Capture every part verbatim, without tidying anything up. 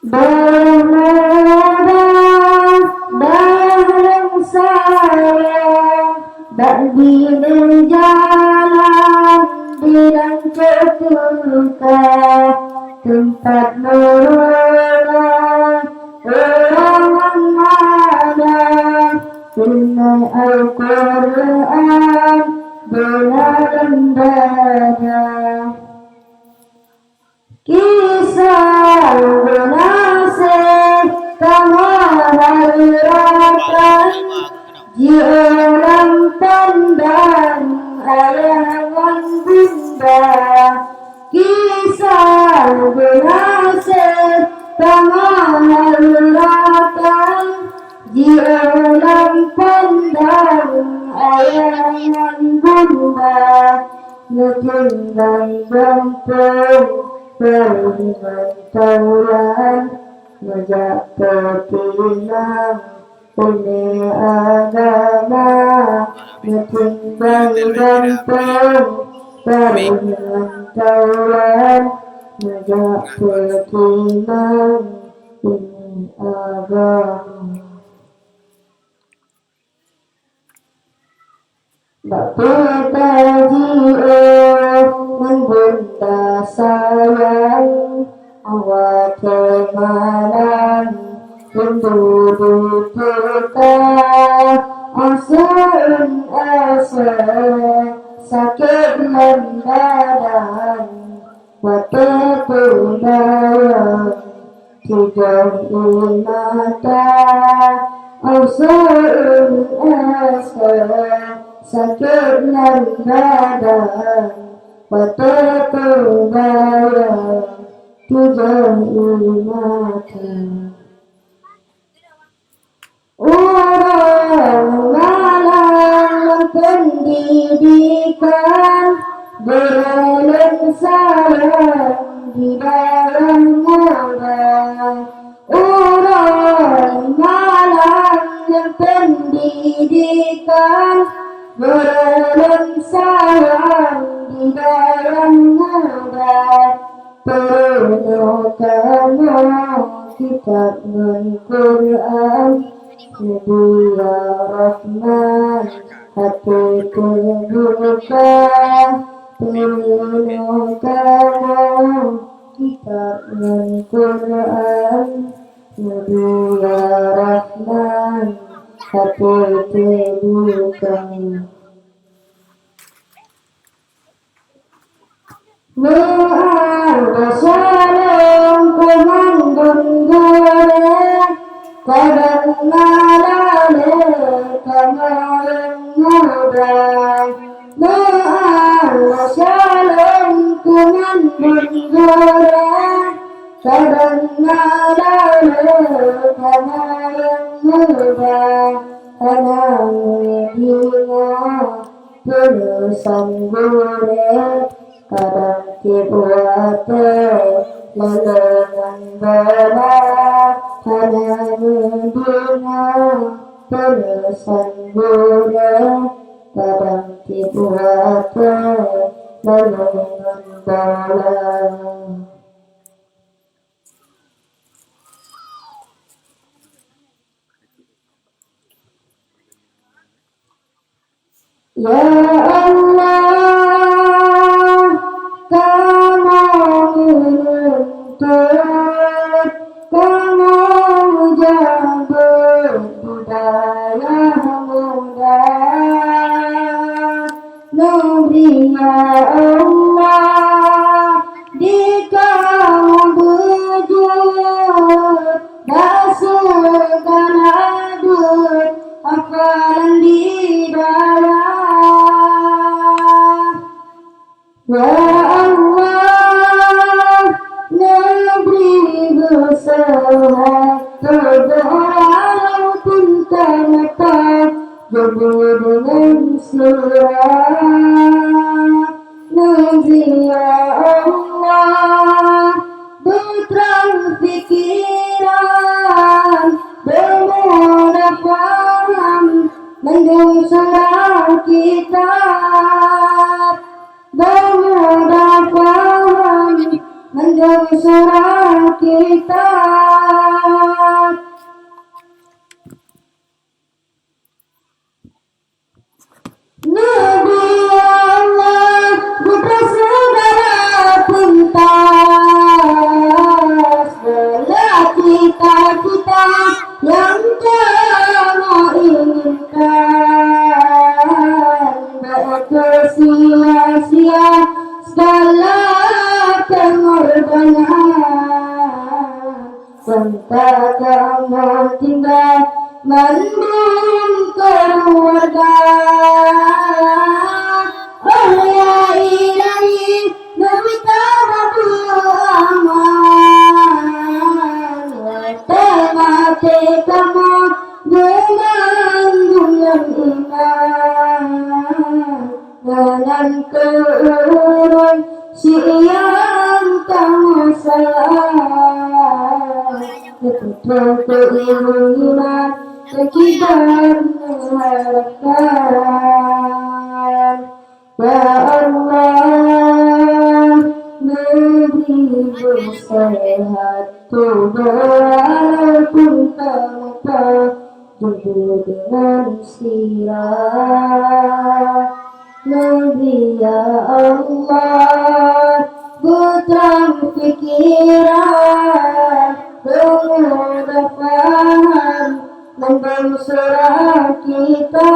Bermudah dalam sayang, bak binéh jalan bilang tertukar, tempat murah orang mana, ilmu Al-Quran beuna lam dada. Kisah geunaséh kamoe hai rakan, jiôh lam pandang ayah ngon bunda. Kisah geunaséh kamoe hai rakan, jiôh lam pandang ayah ngon bunda. Neutinggai gampông, barô ngon taulan, neujak peutimang ilmu agama. Neutinggai gampông, barô ngon taulan, neujak peutimang ilmu agama. Bak peue jiôh ngon bunda sayang, watèe malam rindu jiteuka, aseuen-aseuen sakét lam dada. Watèe teubayang tujoh ié mata, aseuen-aseuen sakét lam dada. Watèe teubayang tujoh ié mata. Ureueng malang pendidikan, beureueng sayang di dayah muda. Ureueng malang pendidikan, beureueng sayang di dayah muda. Peurunoe kamoe kitab ngon Quran, seudia Rahman até teubuka. Peurunoe kamoe kitab ngon Quran, seudia Rahman até teubuka. Meu'ah syalom keu mandum gurèe, kadang na lalé kamoe nyang muda. Meu'ah syalom keu mandum gurèe, kadang na lalé kamoe nyang muda. Hana meudingoe peuneusan gurèe, kadang tieb watèe laloe ngon bola. Hana meudingoe peuneusan gurèe, kadang tieb watèe laloe ngon bola. Ya Allah, kamoe meununtut, kamoe meujabeuet budaya muda. Neubri ya Allah, di kamoe beujeuet bak segala buet hafalan di dayah. Ya Allah, neubri beuseuhat, teudoa lam pinta mata, jeuet deungon sura. Neubri ya Allah, beutrang pikiran, beumudah paham, mandum sura kitab. Beumudah paham, mandum sura kitab. Teuka kamoe tinggai mandum keuluwarga. Oh ya Ilahi, neubri kamoe aman. Watée maté kamoe geumandum lam iman. Meunan keuh ureuëng si nyang tamasa, beutôi keuh iman dan kiban meuharapkan. Ya Allah, neubri beuseuhat tuboh walaupun tameupa judeueng deungon sira. Neubri ya Allah, beutrang pikiran, beumudah paham mandum surah kitab,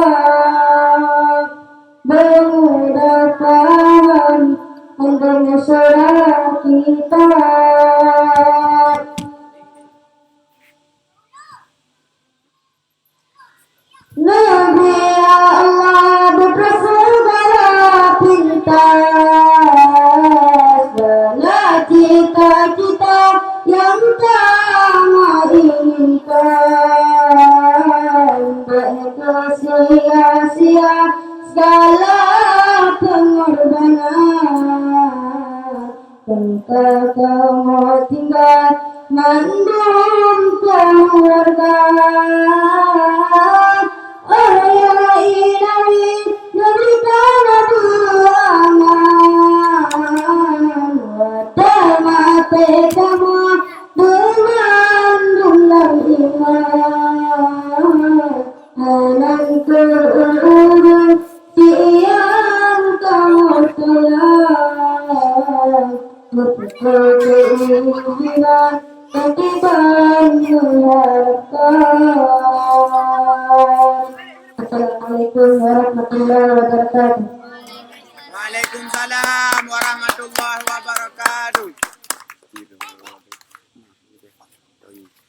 beumudah paham mandum surah kitab. Neubri ya Allah, beutrang segala pinta, segala cita-cita nyang kamoe inginkan. Bék keusia-sia segala peungorbanan. Teuka kamoe tinggai mandum keuluwarga. Oh ya Ilahi, neubri kamoe aman. Watée maté kamoe geumandum lam iman. Hana keu ureuëng si nyang kamoe sayang, beutôi keuh iman dan kiban meuharapkan. Assalamualaikum warahmatullahi wabarakatuh. Waalaikumsalam warahmatullahi wabarakatuh.